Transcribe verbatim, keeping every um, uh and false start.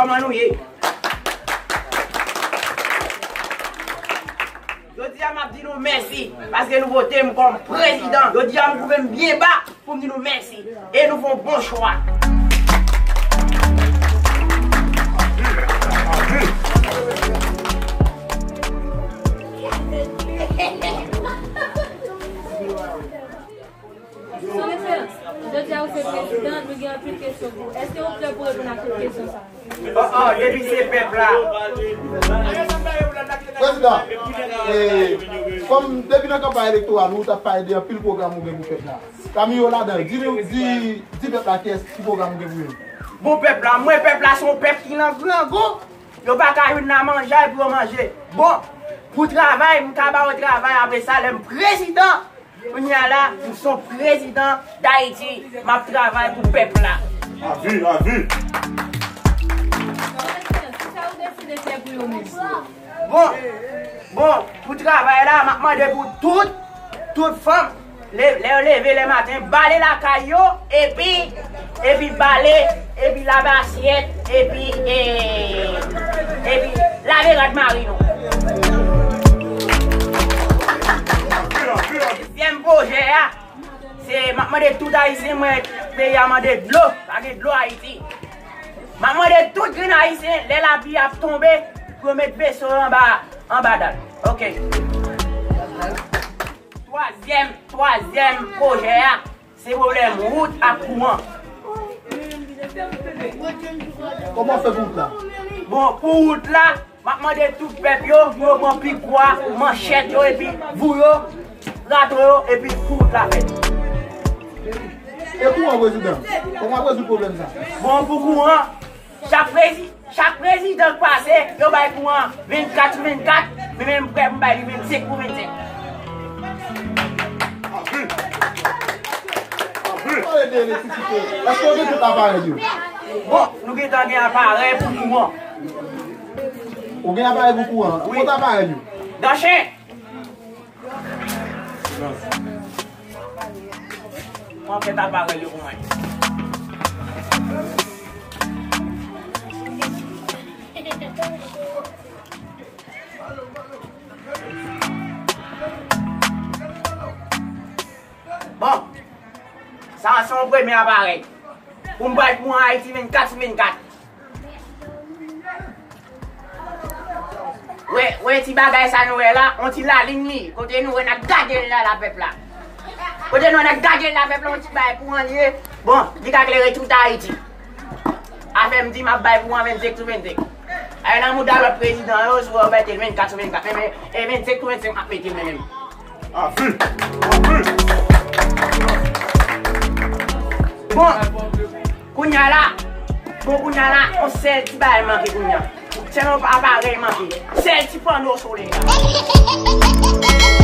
Kòman nou ye? Jodi a, m ap di nou mèsi paske nou vote m kòm prezidan. Jodi a, m twouve m byen ba pou m di nou mèsi. E nou fè yon bon chwa. Son Ekselans, jodi a ou se prezidan, nou gen anpil kesyon pou ou. Èske ou prè pou reponn a tout kesyon sa yo? Oh, oh, depi se pèp la. Prezidan, e, kòm depi nan kanpay elektoral, ou t ap pale de anpil pwogram ou gen pou pèp la. Pami yo ladan, di nou, di, di pèp la kiyès, ki pwogram ou gen pou yo. Bon, pèp la, mwen, pèp la se yon pèp ki nan grangou. Yo pa ka jwenn nan manjay pou yo manje. Bon, pou travay, m ka ba yo travay apre sa, lè m prezidan. Kounye a la, m se yon prezidan Dayiti. M ap travay pou pèp la. Avi, avi. Kisa ou deside fè pou yo menm? Bon, bon, pou travay la, m ap mande pou tout, tout fanm, le- lè yo leve lè maten, bale lakay yo, epi, epi bale, epi lave asyèt, epi, e, epi lave rad mari nou. Dezyèm pwojè a, se, m ap mande tout Ayisyen, mwen, peyi a mande dlo, pa gen dlo Ayiti. M ap mande tout grenn Ayisyen, lè lapli ap tonbe, pou yo met veso yo anba, anba dal. Ok. Twazyèm, twazyèm pwojè a, se pwoblèm wout ak kouran. Kòman w fè pou wout la? Bon, pou wout la, m ap mande tout pèp yo pou yo pran pikwa, manchèt yo, epi vou yo, rato yo, epi pou wout la fèt. E kouran, prezidan? Kòman w ap rezoud pwoblèm sa? Bon, pou kouran, chak prezi- chak prezidan k pase, yo bay kouran vennkat sou vennkat, men menm m prè pou m bay li vennsenk pou vennsenk. Pale de elektrisite. Èske w gen tout aparèy yo? Bon, nou gentan gen aparèy pou kouran. Ou gen aparèy pou kouran? Wi. Kot aparèy yo? Danchen. Mwen fè aparèy yo pou mwen. Bon, sa se yon premye aparèy. Pou m bay kouran Ayiti vennkat sou vennkat. Wè, wè ti bagay sa nou wè la, on ti lalin li, kote nou wè n ap gade l la, la pèp la. Kote nou wè n ap gade l la, pèp la, on ti bagay pou ann ye. Bon, li ka klere tout Ayiti. Afè m di m ap bay pou an vennsenk sou vennsenk. Ay nan mouda lòt prezidan yo, si w wè yo mete l vennkat sou vennkat, men, men, e vennsenk sou vennsenk m ap mete l men menm. Avi! Avi! Bon, kounye a la, bon, kounye a la, on sèl ti bagay manke kounye a. Sèl on aparèy manke. Sèl ti panno solèy la.